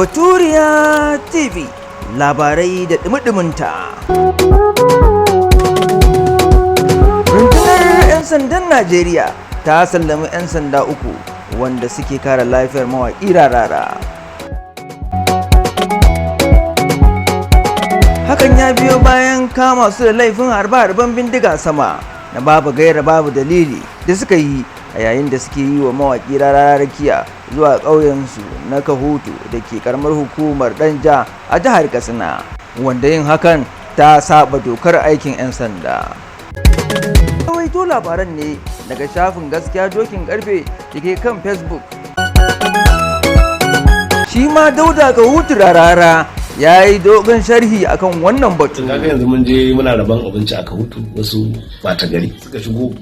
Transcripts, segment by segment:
Baturiya TV, labarai da ɗumi-ɗuminta. Rundunar 'yan sandan Najeriya ta sallami 'yan sanda uku wanda suke kare lafiyar mawaƙi Rarara. Hakan ya biyo bayan kama su da laifin harbe-harben bindiga sama na babu gaira babu dalili da suka yi a yayin da suke yi wa mawaƙi Rarara rakiya zuwa ƙauyensu na Kahutu da ke karamar hukumar Danja a jihar Katsina, wanda yin hakan ta saba dokar aikin 'yan sanda. Rawaito labaran ne daga shafin Gaskiya Dokin Karfe da ke kan Facebook. Shi ma Dauda Kahutu Rarara ya yi dogon sharhi akan wannan batu. Kaga yanzu mun je muna rabon abinci a Kahutu, wasu bata gari suka shigo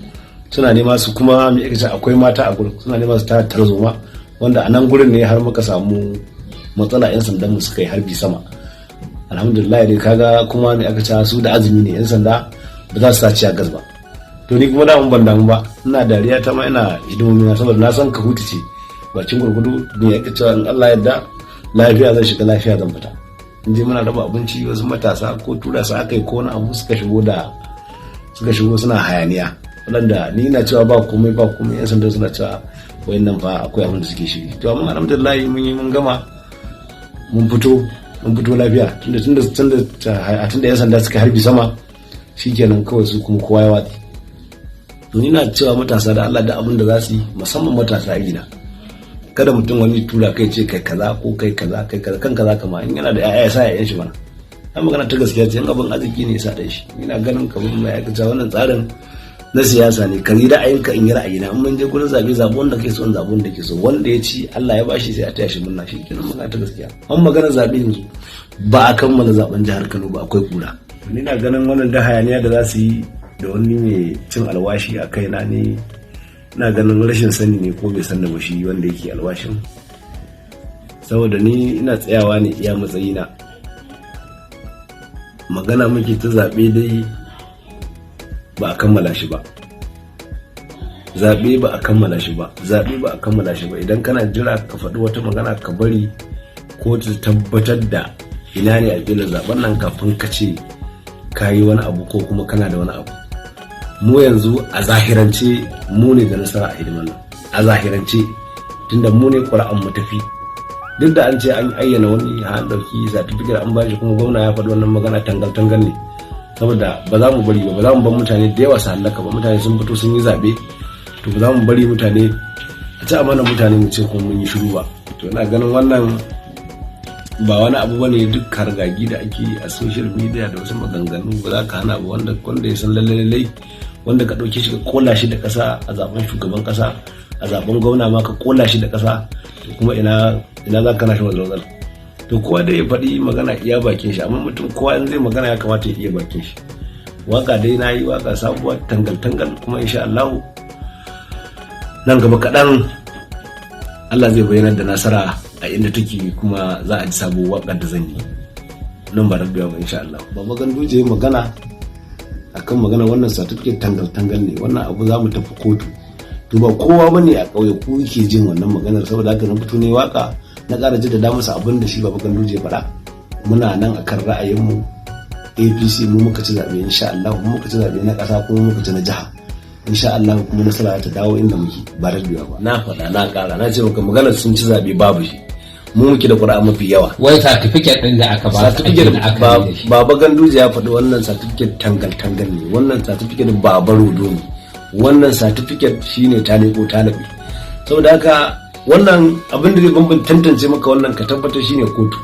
suna nema su kuma me yake, akwai mata a gurin, suna nema su ta tarzoma, wanda a nan gurin ne har muka samu matsala, yan sandan mu suka yi harbi sama. Alhamdulillah dai, kaga kuma me aka ce, su da azumi ne, yan sanda ba za su sa tear gas ba. To ni kuma da ban damu ba, ina dariya ta ma, ina hidimomi na, saboda na san Kahutu ce bakin gurgudu ne yake cewa in Allah yarda lafiya zan shiga, lafiya zan fita. In je muna raba abinci, wasu matasa ko tura su aka yi ko wani abu, suka shigo suna hayaniya, waɗanda ni na cewa ba komai, ba komai, yan sanda suna cewa wayannan fa akwai abin da suke shiri. To amma alhamdulillah mun yi, mun gama, mun fito lafiya, tunda yan sanda suka harbi sama, shikenan kawai su kuma kowa ya watsi. To ni na cewa matasa da Allah da abin da za su yi, musamman matasa irina, kada mutum wani tura kai ce kai kaza ko kai kaza, kai kaza kan kaza. Kama in yana da 'ya'ya, ya sa 'ya'yan shi mana. Ai magana ta gaskiya ce, in abin arziki ne ya sa dan shi. Ina ganin kamar mai aikata wannan tsarin na siyasa ne, ka yi ra'ayinka, in yi ra'ayina, in mun je gurin zabe, zabi wanda ke so, in zabi wanda ke so, wanda ya ci Allah ya bashi, sai a taya shi murna. Shi kenan magana ta gaskiya. An magana zabe, yanzu ba a kammala zaben jihar Kano ba, akwai kura. Ni na ganin wannan da hayaniya da za su yi da wani mai cin alwashi a kaina ne, ina ganin rashin sani ne ko bai san da ba shi wanda yake alwashin, saboda ni ina tsayawa ne iya matsayina. Magana muke ta zaɓe dai, ba a kammala shi ba, zaɓe ba a kammala shi ba, zaɓe ba a kammala shi ba. Idan kana jira ka faɗi wata magana, ka bari ko ta tabbatar da ina ne a zaɓen nan kafin ka ce ka yi wani abu ko kuma kana da wani abu. Mu yanzu a zahirance mu ne da nasara a hidimar nan, a zahirance, tunda mu ne ƙuri'an mu tafi. Duk da an ce an ayyana wani, an ɗauki certificate an bashi, kuma gwamna ya faɗi wannan magana, tangal tangal ne, saboda ba za mu bari ba, ba za mu bar mutane da yawa su hallaka ba. Mutane sun fito sun yi zaɓe, to ba za mu bari mutane a ci amana mutane mu ce kuma mun yi shiru ba. To ina ganin wannan ba wani abu bane, duk hargagi da ake a social media da wasu maganganu ba za ka hana ba. Wanda ya san lalle lallai wanda ka ɗauke shi ka kola shi da ƙasa a zaben shugaban ƙasa, a zaben gwamna ma ka kola shi da ƙasa, to kuma ina za ka na shi wazal. To kowa da ya faɗi magana iya bakin shi, amma mutum kowa in zai magana ya kamata ya iya bakin shi. Waka dai na yi waka sabuwa tangal tangal, kuma insha Allah nan gaba kaɗan Allah zai bayyana da nasara a inda take, kuma za a ji sabo waƙar da zan yi nan ba rabewa ba insha Allah. Baba Ganduje magana akan magana wannan certificate tangal tangal ne, wannan abu za mu tafi kotu. To ba kowa bane a ƙauye ku yake jin wannan maganar, saboda haka na fito ne waka na ƙara jaddada masa abin da shi Baba Ganduje faɗa. Muna nan akan ra'ayinmu, APC mu muka ci zaɓe insha Allah, mu muka ci zaɓe na ƙasa kuma muka ci na jiha insha Allah, kuma nasara ta dawo inda muke ba rabewa ba. Na faɗa, na ƙara, na ce maka maganar sun ci zaɓe babu shi, mu muke da ƙuri'a mafi yawa. Wai certificate din da aka ba su certificate ake da shi. Baba Ganduje ya faɗi wannan certificate tangal tangal ne, wannan certificate baba rodo ne, wannan certificate shine ta leko ta laɓe. Saboda haka wannan abin da zai bambanta tantance maka wannan ka tabbatar shine kotu.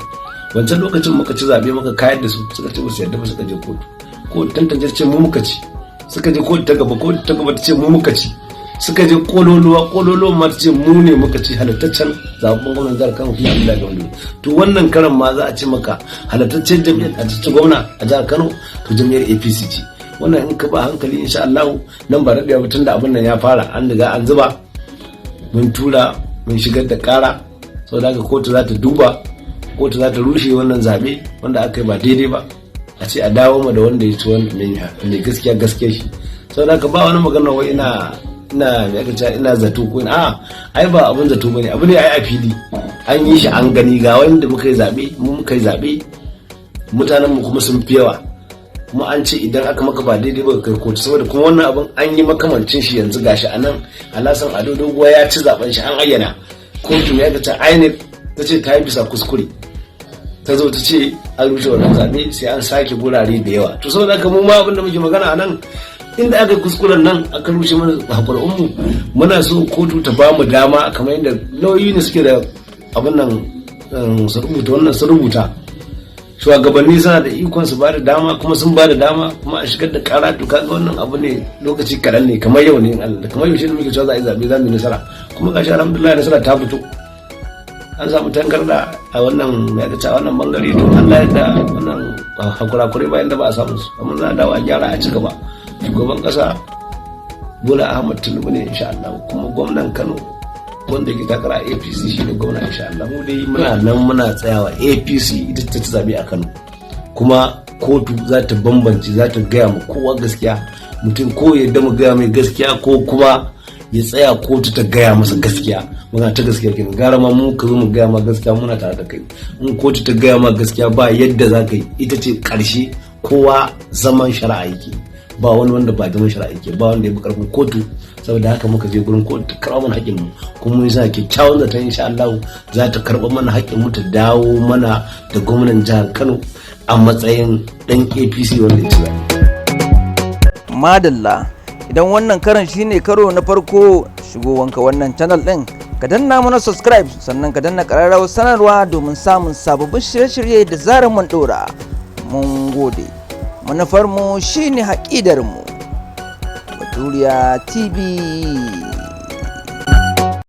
Wancan lokacin muka ci zaɓe, muka kayar da su, suka ce ba su yarda ba, suka je kotu. Kotu tantance ce mu muka ci. Suka je kotu ta gaba, kotu ta gaba ta ce mu muka ci. Suka je kololuwa, kololuwa ma ta ce mu ne muka ci halittaccen zaɓen gwamnan jihar Kano kuma Abdullahi Ganduje. To wannan karan ma za a ce maka halittaccen jam'iyyar a ci gwamna a jihar Kano, to jam'iyyar APC ce. Wannan in ka ba hankali, insha Allah nan ba daɗewa ba, tunda abin nan ya fara, an riga an zuba, mun tura, mun shigar da ƙara. Saboda haka kotu za ta duba, kotu za ta rushe wannan zaɓe wanda aka yi ba daidai ba, a ce a dawo ma da wanda ya ci, wanda mai gaskiya gaskiya shi. Saboda haka ba wani magana wai ina Ina me aka ce, ina zato ko ina, ai ba abun zato bane, abu ne ai a fili an yi shi, an gani. Ga wanda muka yi zabe, mu muka yi zabe, mutanen mu kuma sun fi yawa. Kuma an ce idan aka maka ba daidai ba ka kai kotu, saboda kuma wannan abun an yi makamancin shi. Yanzu gashi anan Alhassan Ado Doguwa ya ci zaben shi, an ayyana. Kotu ya ta INEC ta ce ta yi bisa kuskure, ta zo ta ce an rushe wannan zaɓe, sai an sake gurare da yawa. To saboda haka mu ma abin da muke magana a nan, inda aka yi kuskuren nan aka rushe mana mu, muna so kotu ta ba mu dama, kamar yadda lauyoyi ne suke da abin nan su rubuta wannan, su rubuta. Shugabanni suna da ikon su ba da dama, kuma sun ba da dama kuma a shigar da kara. To kaga wannan abu ne lokaci kaɗan ne, kamar yau ne in Allah, kamar yaushe ne muke cewa za a yi zaɓe, za mu yi nasara. Kuma gashi alhamdulillah nasara ta fito, an samu tangarda a wannan ya a wannan bangare. To Allah ya da wannan hakura-kure bayan da ba a samu su, amma za a dawo a gyara a ci gaba. Shugaban kasa Bola Ahmad Tinubu ne insha Allah, kuma gwamnan Kano wanda ke takara APC shine gwamna insha Allah. Mu dai muna nan muna tsayawa, APC ita ta ci zabe a Kano, kuma kotu za ta bambance, za ta gaya ma kowa gaskiya. Mutum ko ya mu gaya mai gaskiya ko kuma ya tsaya kotu ta gaya masa gaskiya. Magana ta gaskiya kenan. Gara ma mu ka zo mu gaya ma gaskiya, muna tare da kai. In kotu ta gaya ma gaskiya, ba yadda za ka yi, ita ce karshe. Kowa zaman shari'a yake, ba wani wanda ba zaman shari'a yake ba, wanda ya bi karfin kotu. Saboda haka muka je gurin kotu ta karɓa mana haƙƙin mu, kuma mun sa kyakkyawan zaton insha Allah za ta karɓa mana haƙƙin mu, ta dawo mana da gwamnan jihar Kano a matsayin ɗan APC wanda ya ci zaɓe. Madalla, idan wannan karan shine karo na farko shigowanka wannan channel din, ka danna mana subscribe, sannan ka danna ƙararrawar sanarwa domin samun sababbin shirye-shirye da zarar mun ɗora. Mun gode. Manufarmu shine haƙidar mu. Baturiya TV.